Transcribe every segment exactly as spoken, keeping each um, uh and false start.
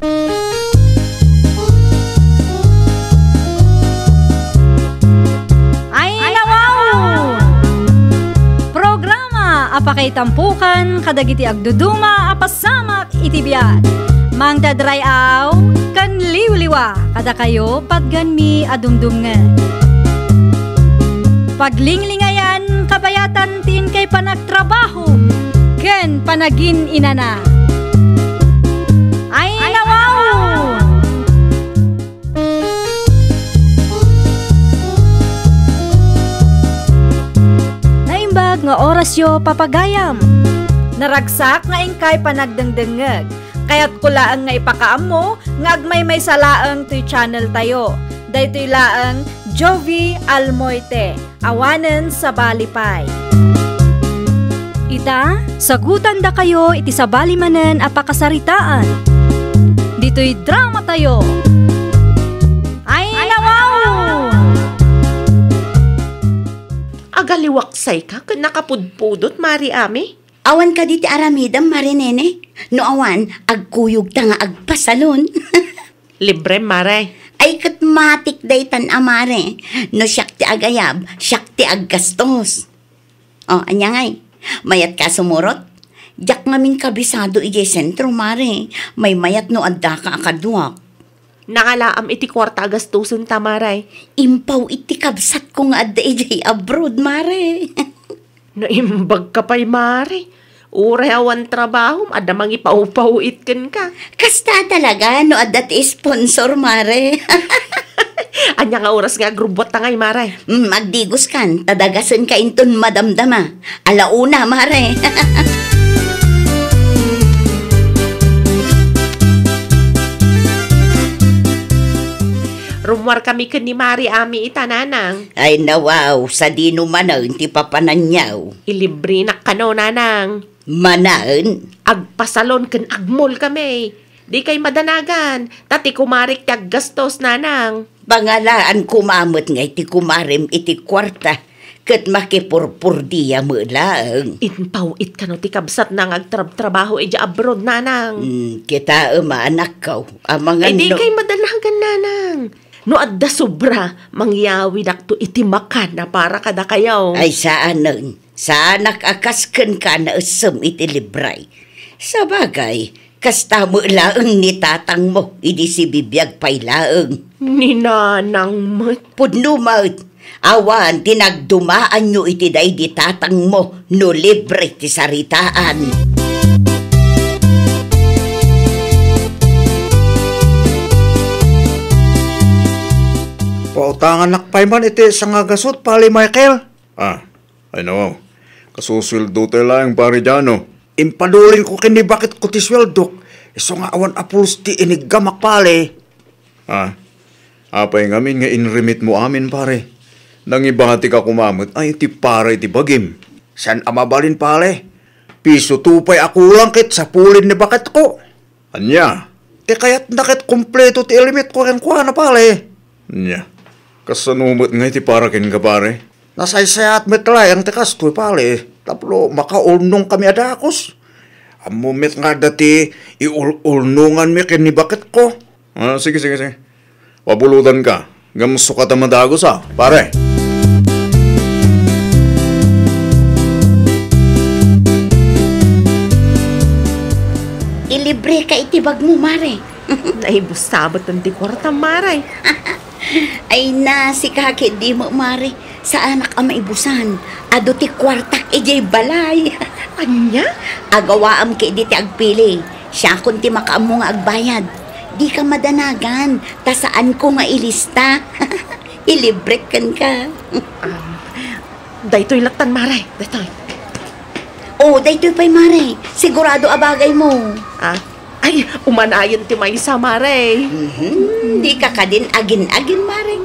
Ayna wow! Programa a pakaitampukan kadagiti agduduma a pasamak iti biag. Mangdadray-aw ken liwliwa kadakayo patgenmi a dumdumngeg. Paglinglingayan kabayatan ti inkay panagtrabaho ken panagin-inana. Ayna wow! Naimbag nga orasyo, papagayam. Naragsak nga inkay panagdengdengngeg. Kayatko laeng nga ipakaammo nga agmaymaysa laeng toy channel tayo. Daytoy laeng Jovi Almoite, awanen sabali pay. Ita, sagutandakayo iti sabali manen a pakasaritaan. Ditoy drama tayo. Ayna wow! Agaliwaksayka ken nakapudpudot, Mari Ami? Awan kadi ti aramidem, Mari Nene? No awan, agkuyogta nga agpasalon. Librem, Mare. Ay, ket matik daytan a, Mare. No siak ti agayab, siak ti aggastos. O, ania ngay? Mayatka a sumurot? Diak ngamin kabisado idiay sentro, Mare. Maymayat no addaka a kaduak. Nangalaam iti kuarta a gastosenta, Mare. Impaw iti kabsatko nga adda idiay abroad, Mare. Naimbagka pay, Mare. Uray awan trabahom, adda mangipawpawit kenka. Kasta talaga no adda ti sponsor, Mare. Ania nga oras nga agrubbuatta ngay, Mare? Mm, agdigoskan, ta dagasenka inton madamdama. Ala una, Mare. Rummuarkami ken ni Mari Ami ita, Nanang. Ayna wow, sadino manen ti papananyaw? Ilibrenak kano, Nanang. Manen? Agpasalon ken agmall kami. Dikay madanagan, ta ti kumarek ti aggastos, Nanang. Pangalaan koma met ngay ti kumarem iti kuarta, ket makipurpurdia met laeng. Impaw-it kano ti kabsatna nga agtrabtrabaho idiay abroad, Nanang. Hmm, kitaem a, anakko, amangan. Ay, no dikay madanagan, Nanang. No adda sobra, mangyawidakto iti makan a para kadakayo. Ay, saanen. Saanak a kas kenka a naessem iti libre. Sabagay, kasta met laeng ni tatangmo idi sibibiag pay laeng. Ni nanang met. Pudno met, awan ti nagdumaanyo iti daydi tatangmo no libre ti saritaan. Pautanganak pay man iti sangagasut, Pale Michael. Ah, ay, nawaw. Kasusueldotayo laeng, Pare Jano. Impadulinko ken ni baketko ti sueldok, isu nga awan a pulos ti iniggamak, Pare. Ah, apay ngamin nga inremitmo amin, Pare? Nangibatika koma met a iti Pare ti bagim. Saan a mabalin, Pare. Piso two pay a kulang ket sapulen ni baketko. Ania? Ti kayatna ket kompleto ti ilimitko kenkuana, Pare. Ania? Kasano met ngay ti para kenka, Pare? Nasaysayaat met laeng ti kastoy, Pare, tapno makaulnongkami a dagus. Ammom met nga adda ti iul-ulnonganmi ken ni baketko. Ah, sige, sige, sige. Pabulodanka. Ngem sukata madagus, a, Pare. Ilibreka iti bagmo, Mare. Naibusabetan ti kuartam, Mare. Ay na, sika ketdi met, Mare. Saanak a maibusan. Adu ti kuartak idiay balay. Ania? Agawaam ketdi ti agpili. Siakon ti makaammo nga agbayad. Dika madanagan, ta saanko nga ilista. Ilibrek kenka. Um, daytoy lattan, Mare. Daytoy. Oh, daytoy pay, Mare. Sigurado a bagaymo. Ah? Ay, umanayon ti maysa, Mare. Mhm. Dika kadin agin-agin, Mare.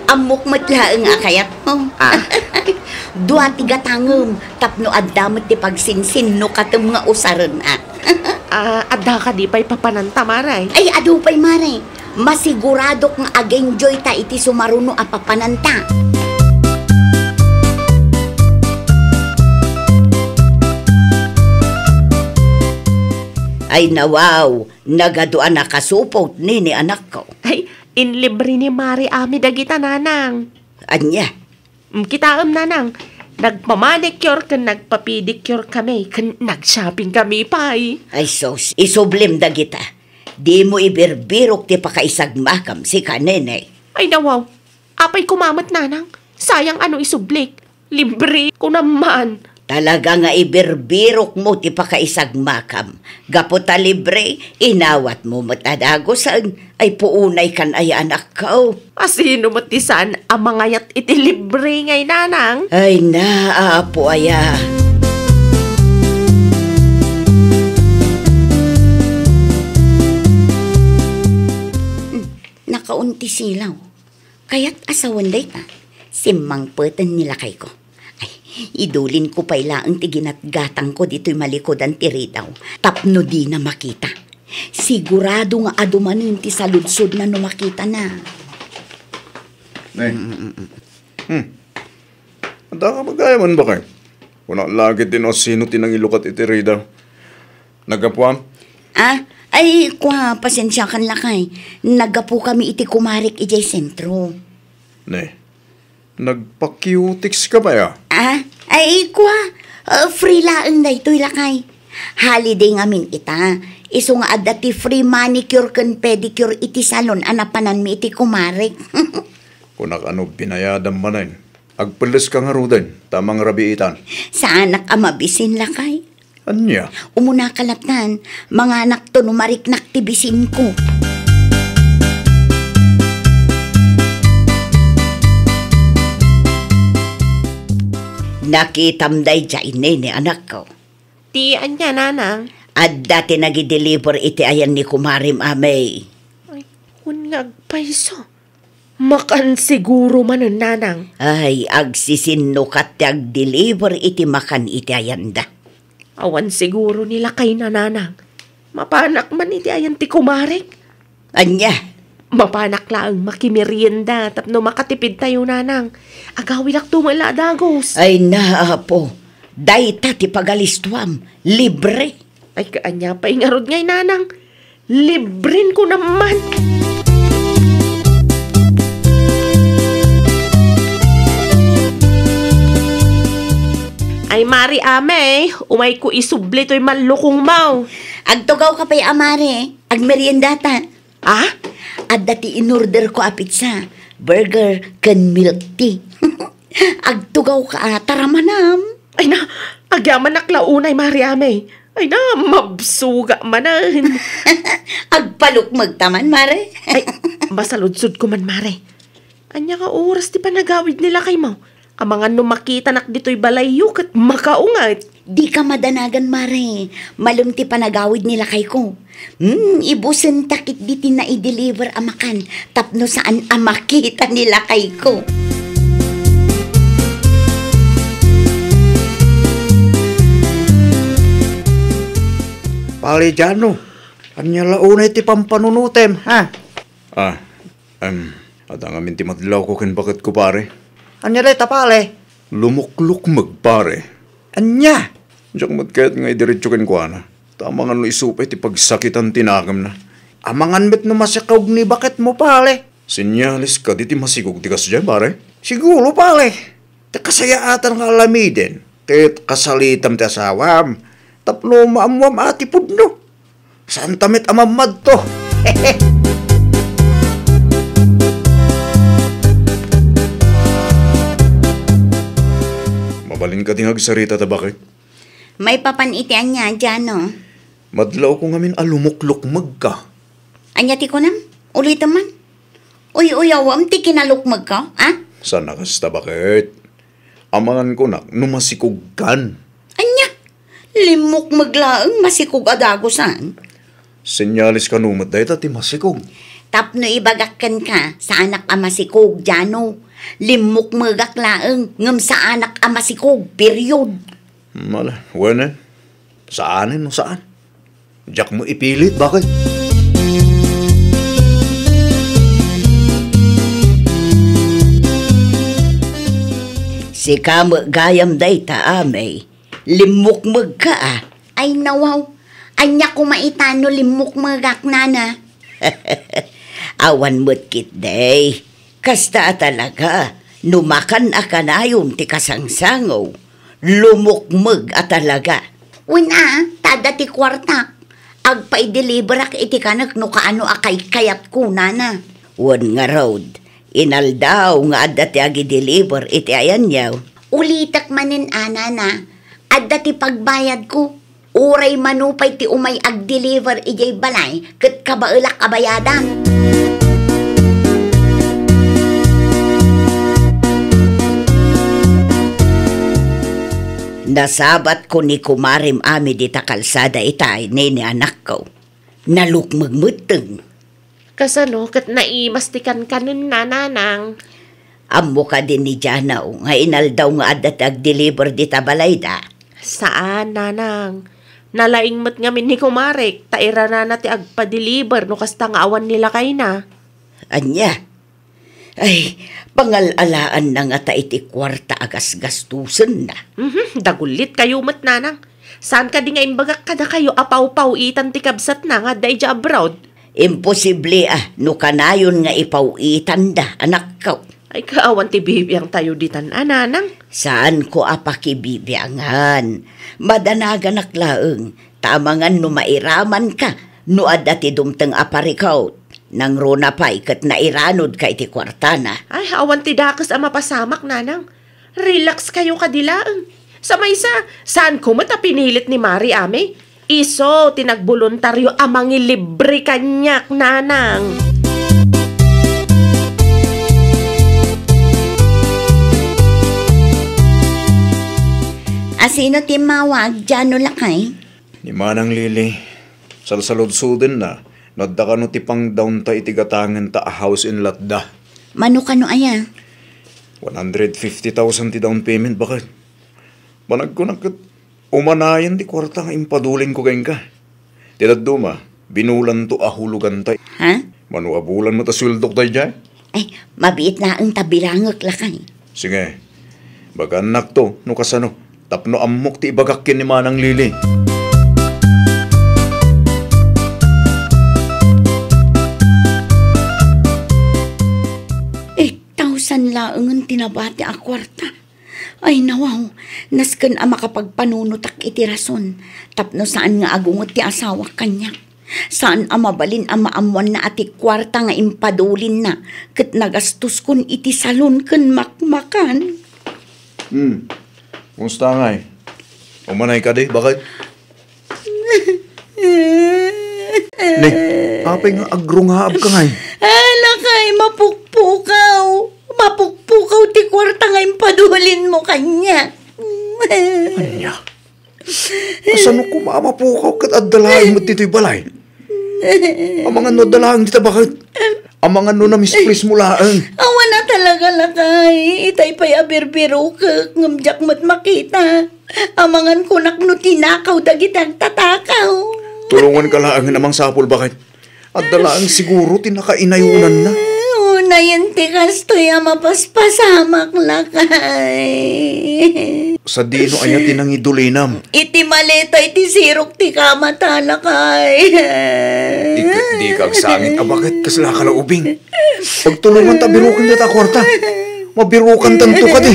Ammok met laeng a kayatmo. Ah. Dua ti gatangem, tapno adda met ti pagsinsinnukatem nga usaren, a. Ah, adda kadi pay papananta, Mare? Ay, adu pay, Mare. Masiguradok nga ag-enjoyta iti sumaruno a papananta. Ay, nawaw, nagadu a nakasupot, Nene, anakko. Ay, inlibre ni Mari Ami dagita, nanang. Ania? Mm, kitaem, nanang. Nagpamanicure ken nagpapedicure kami, ken nag-shopping kami pay. Ay, sus, isublim dagita. Dimo ibirbirok ti pakaisagmakam, sika, Nene. Ay, nawaw. Apay koma met, nanang? Sayang a no isublik. Libre ko naman. Talaga nga ibirbirokmo ti pakaisagmakam. Gapu ta libre, inawatmo met a dagusen. Ay, puunay kan aya, anakko. Asino met ti saan a mangayat iti libre ngay, nanang? Ay, na, apo aya. Hmm, nakaon ti silaw. Kayat a sawen dayta, simmangpeten ni lakayko. Ay, idulinko pay laeng ti ginatgatangko ditoy malikudan ti ridaw, tapno dina makita. Sigurado nga adu manen ti saludsodna no makitana. Nay. Mm, mm, mm. Hmm. Adda ka pagayaman, bakay? Kunak la ketdi no sino ti nangilukat iti ridaw. Naggapuam? Ah, ay, kua, pasensiakan lakay. Naggapukami iti kumarek idiay sentro. Ne, nagpa-cutex ka pay, a? Ah, ay, kua, ah, free laeng daytoy lakay. Holiday ngamin ita. Isu nga adda ti free manicure ken pedicure iti salon a napananmi iti kumarek. Kunak a no binayadam manen. Agpelles ka ngaruden, ta mangrabiitan. Saanak a mabisin lakay. Ania? Umunaka lattan, manganakto no mariknak ti bisinko. Nakitam daydiay, Nene, anakko. Ti ania, nanang? Adda ti nagideliver iti ayan ni kumarem, Amey. Ay, kun nga agpayso. Makan siguro manen, nanang. Ay, agsisinnukat ti agdeliver iti makan iti ayanda. Awan siguro ni lakayna, nanang. Mapanak man iti ayan ti kumarek. Ania? Mapanak laeng makimerienda tapno makatipidtayo, nanang. Agawidakto met la a dagus. Ay na, apo. Dayta ti pagalistuam. Libre. Ay, kaanya pay ngarud ngay, nanang. Libren ko naman. Ay, Mari Amey, umayko isubli toy mallukongmo. Agtugaw ka pay, a Mari. Agmeriendata. Ah? Adda ti inorder ko a pizza, burger, ken milk tea. Agtugaw ka, a, tara manam. Ay na, agyamanak la unay, Mari Amey. Ay na, mabsuga manen. Agpalukmeg ta man, Mare. Ay, masaludsod ko man, Mare. Ania nga oras ti panagawid ni lakaymo? Amangan no makitanak ditoy balayyo ket makaunget. Dika madanagan, Mare. Malem ti panagawid ni lakayko. Hmm, ibusen ta ketdi ti naideliver a makan tapno saan a makita ni lakayko. Pale, Jano, ania la unay ti pampanunotem, ha? Ah, em, adda ngamin ti madlawko ken baketko, pare. Ania dayta, pale? Lumuklukmeg, pare. Ania? Diak met kayat nga idiretso kenkuana. Ta amangan no isu pay ti pagsakitan ti nakemna. Amangan met no masikog ni baketmo, pale. Senyales kadi ti masikog ti kasdiay, pare? Siguro, pale. Ta kasayaatan nga alamiden ket kasalitam ti asawam tapno maammuam a ti pudno. Saanta met a mammadto. Mabalin kadi nga agsarita ta, baket? Maipapan iti ania, Jano? Madlawko ngamin a lumuklukmegka. Ania ti kunam? Ulitem man. Uy-uyawam ti kinalukmegko, a? Saan a kasta, baket? Amangan kunak no masikogkan. Ania? Limmukmeg laeng masikog a dagusan? Senyales kano met dayta ti masikog. Tapno ibagak kenka, saanak a masikog, Jano. Limmukmegak laeng, ngem saanak a masikog, period. Mala, wenen. Saanen no saan. Diak mo ipilit, baket. Sika met gayam dayta, Amey. Limmukmegka, a. Ay, nawaw. Ania koma ita no limmukmegak, nana? Awan met ketdi. Kasta a talaga, no makan a kanayon ti kasangsango, lumukmeg a talaga. Wen a, ta adda ti kuartak. Agpa-ideliverak iti kanek no kaano a kaykayatko, nana. Wen ngarud, inaldaw nga adda ti agideliver iti ayanyo. Ulitek manen a, nana, adda ti pagbayadko. Uray mano pay ti umay agdeliver idiay balay ket kabaelak a bayadan. Nasabatko ni kumarem Ami dita kalsada itay, nene anakko. Nalukmeg metten. Kasano ket naimas ti kankanenna, nanang? Ammo kadi ni Janaw nga inaldaw nga adda ti agdeliver dita balayda? Saan, nanang. Nalaing met ngamin ni kumarek, ta iranana ti agpadeliver no kasta nga awan ni lakayna. Ania? Ay, pangal-alaanna ngata iti kuarta a gasgastusenna. Mhm, dagullit kayo met, nanang. Saan kadi nga imbagak kadakayo a pawpaw-itan ti kabsatna nga adda idiay abroad? Imposible a no kanayon nga ipaw-itanda, anakko. Ay, kaawan ti bibiangtayo ditan a, nanang. Saanko a pakibibiangan. Madanaganak laeng, ta amangan no mairamanka, no adda ti dumteng a parikot. Nangruna pay ket nairanodka iti kuartana. Ay, awan ti dakes a mapasamak, nanang. Relax kayo kadi laeng. Sa maysa, saanko met a pinilit ni Mari Ami? Isu ti nagboluntario a mangilibre kaniak, nanang. A, sino ti immawag, Jano lakay? Ni Manang Lily, salsaludsodenna no adda kano ti pang-downta iti gatangenta a house and lot da. Mano kano aya? One hundred fifty thousand ti down payment, baket. Managkunak ket umanayen ti kuarta nga impadulinko kenka. Ti dadduma, binulanto a huloganta. Ha? Mano a bulan met a sueldok daydiay? Ay, mabiit laeng ta bilangek lakay. Sige. Bagannakto no kasano tapno ammok ti ibagak ken ni Manang Lily. Eight thousand laengen ti nabati a kuarta. Ay, nawaw, nasken a makapagpanunotak iti rason tapno saan nga agunget ti asawak kaniak. Saan a mabalin a maammoanna a ti kuarta nga impadulinna ket nagastoskon iti salon ken makmakan. Hmm. Kumusta ngay? Umanay kadi, baket? Ni, apay nga agrungaabka ngay? Ala kay, mapukpukaw. Mapukpukaw ti kuarta nga impadulinmo kaniak. Ania? Kasano koma a mapukaw ket adda laeng met ditoy balay? Amangan no adda laeng dita, baket? Amangan no na-misplace mo laeng? Awan a talaga, lakay. Itay pay a birbirokek, ngem diak met makita. Amangan kunak no tinakaw dagiti agtatakaw. Tulonganka laengen a mangsapul, baket. Adda laeng siguro ti nakainayonanna. Ah, unayen ti kastoy a mapaspasamak, lakay. Sadino aya ti nangidulinam? Iti maleta iti sirok ti kamata, lakay. Iket dika agsangit a baket kasla kalaubing. Pagtulonganta a biroken dayta a kuarta. Mabirokantanto kadi.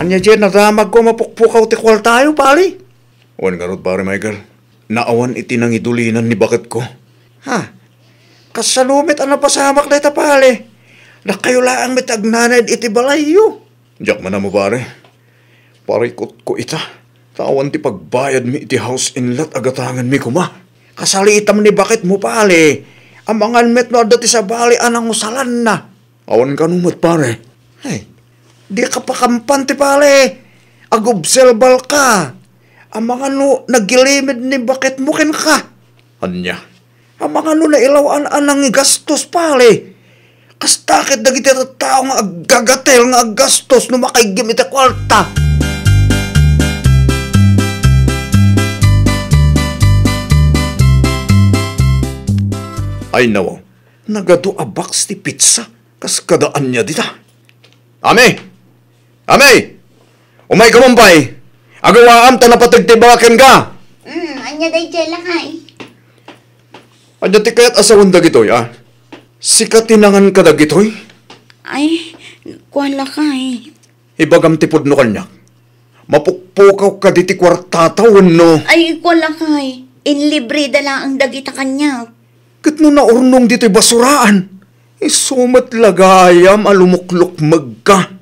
Ania diay nadamagko a mapukpukaw ti kuartayo, pare? Wen ngarud, Pare Michael, naawan iti nangidulinan ni baketko. Ha? Kasano met a napasamak dayta, pare? Dakayo laeng met agnanaed iti balayyo. Diak man ammo, pare. Parikutko ita. Ta awan ti pagbayadmi iti house and lot a gatangenmi koma. Kasalitam ni baketmo, pare. Amangan met no adda ti sabali a nangusalanna. Awan kano met, pare. Ay, dika pakampan ti pare. Agobserbarka. Amangan no nagilimid ni baketmo kenka. Ania? Amangan no nailaw-an a nangigastos, pare. Kasta ket dagiti tattao nga aggagatel nga aggastos no makaiggim iti kuarta. Ay, nawaw, nagadu a box ti pizza. Kas kada ania dita? Ami! Ami! Umayka man pay! Agawaam ta napateg ti baka kenka! Hmm, ania daydiay, lakay? Ania ti kayat a sawen dagitoy, a? Sika ti nangan kadagitoy? Ay, kua, lakay. Ibagam ti pudno kaniak. Mapukpukaw kadi ti kuartata wenno? Ay, kua, lakay. Inlibreda laeng dagita kaniak. Ket no naurnong ditoy basuraan, isu met la gayam a lumuklukmegka.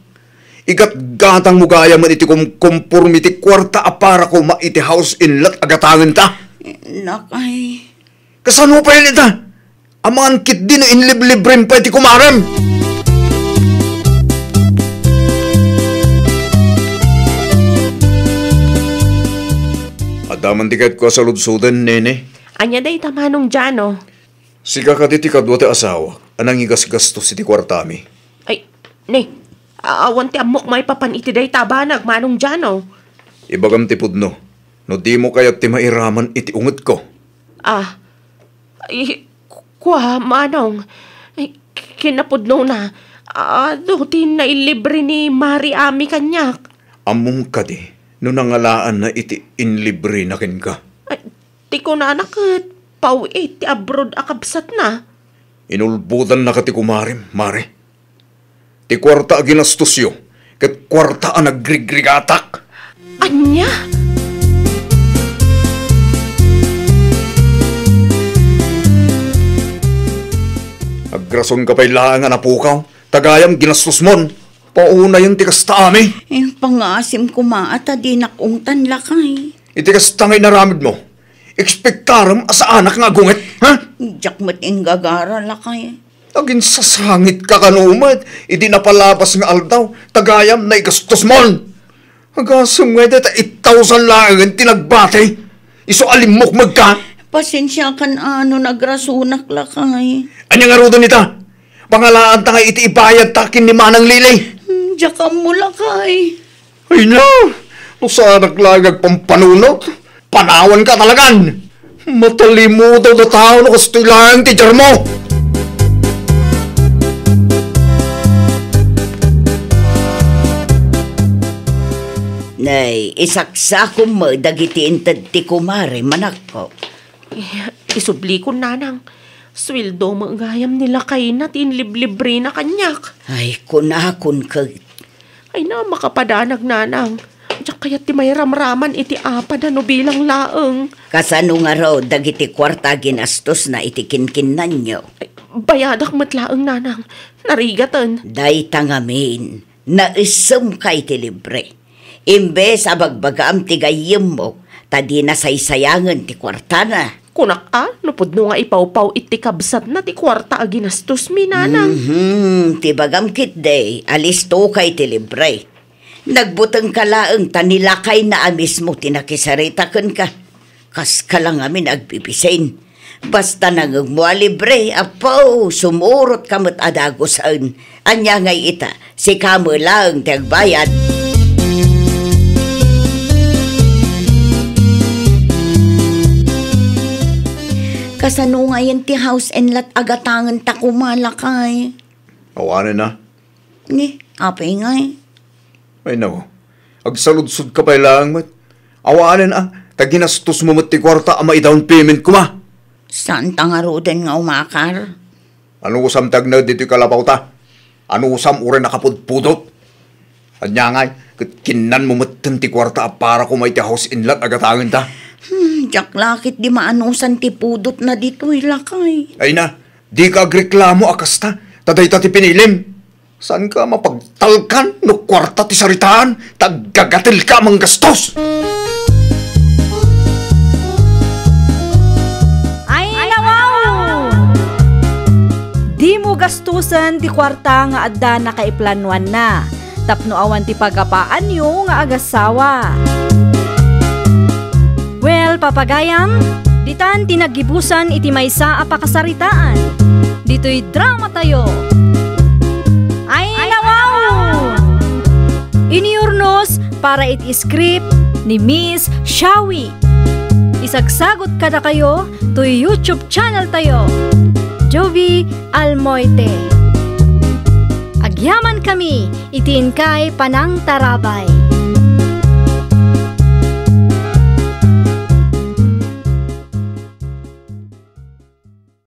Igatgatangmo gayam iti kumkomporme ti kuarta a para koma iti house and lot a gatangenta. Lakay. Kasano pay ita? Amangan ketdi no inliblibrem pay ti kumarem. Adda man ti kayatko a saludsoden, nene. Ania dayta, Manong Jano? Sika kadi ti kadua ti asawak a nangigasgastos iti kuartami. Ay, ne, a-, awan ti ammok maipapan iti dayta a banag, Manong Jano. Ibagam ti pudno, no dimo kayat ti mairaman iti ungetko. Ah, ay, ku-, kua, Manong. Ay, kinapudnona, adu ti nailibre ni Mari Ami kaniak. Ammom kadi no nangalaanna iti inlibrena kenka? Ay, ti kunana ket paw-it ti abroad a kabsatna. Inulbodannaka ti kumarem, Mare. Ti kuarta a ginastosyo ket kuarta a nagrigrigatak. Ania? Agrasonka pay laeng a napukaw, ta gayam ginastosmon. Paunayen ti kasta, Ami. Eh, pangasim koma a ta dinak ungtan, lakay. Iti kasta nga inaramidmo, ekspektarem a saanak nga agunget, ha? Diak met inggagara, lakay. Aginsasangitka kano met iti napalabas nga aldaw, ta gayam naigastosmon. Agasem nga ita ta eight thousand laengen ti nagbati. Isu a limmukmegka. Pasensiakan a no nagrasonak, lakay. Ania ngaruden ita? Pangalaanta nga iti ibayadta ken ni Manang Lili. Hmm, diak ammo, lakay. Ay na, no saanak laeng agpampanunot, panawanka talagan. Matalimudaw a tao no kastoy laeng ti diarmo. Nay, isaksakom met dagiti inted ti kumare, manakko. Eh, isublikon, nanang. Sueldo met gayam ni lakayna ti inliblibrena kaniak. Ay, kunakon ket. Ay na, makapadanag, nanang. Diak kayat ti mairamraman iti apat a no bilang laeng. Kasano ngarud dagiti kuarta a ginastosna iti kinkinnanyo? Ay, bayadak met laeng, nanang. Narigaten. Dayta ngamin, naissemka iti libre. Imbes a bagbagaam ti gayyemmo, ta dina saysayangen ti kuartana. Kunak a, no pudno nga ipawpaw iti kabsatna ti kuarta a ginastosmi, nanang. Mhm, ti bagam ketdi, alistoka iti libre. Nagbutengka laeng ta ni lakayna a mismo ti nakisarita kenka. Kaska la ngamin agbibisin. Basta nangngegmo a libre, Apo, sumurotka met a dagusen. Ania ngay ita, sika met laeng ti agbayad. Kasano ngayen ti house and lot a gatangenta koma, lakay? Awanen a. Ni, apay ngay? Ay, nako. Agsaludsodka pay laeng met. Awanen a, ta ginastosmo met ti kuarta a maidown payment koma. Saanta ngaruden nga umakar? Anusam ti agnaed ditoy kalapawta? Anusam uray nakapudpudot? Ania ngay, ket kinnanmo metten ti kuarta a para koma iti house and lot a gatangenta? Hmm, diak la ketdi maanusan ti pudotna ditoy, lakay. Ay na, dika agreklamo a kasta, ta dayta ti pinilim. Saanka mapagtalkan no kuarta ti saritaan, ta aggagatelka a manggastos? Ay, nawaw! Dimo gastusen ti kuarta nga adda nakaiplanuanna tapno awan ti pagapaanyo nga agassawa. Well, papagayam, ditan ti naggibusan iti maysa a pakasaritaan. Ditoy dramatayo. Ay, nawaw! Iniurnos para iti script ni Miss Shawi. Isagsagot kadakayo toy YouTube channel tayo, Jovie Almoite. Ag- Agyamankami iti inkay panangtarabay.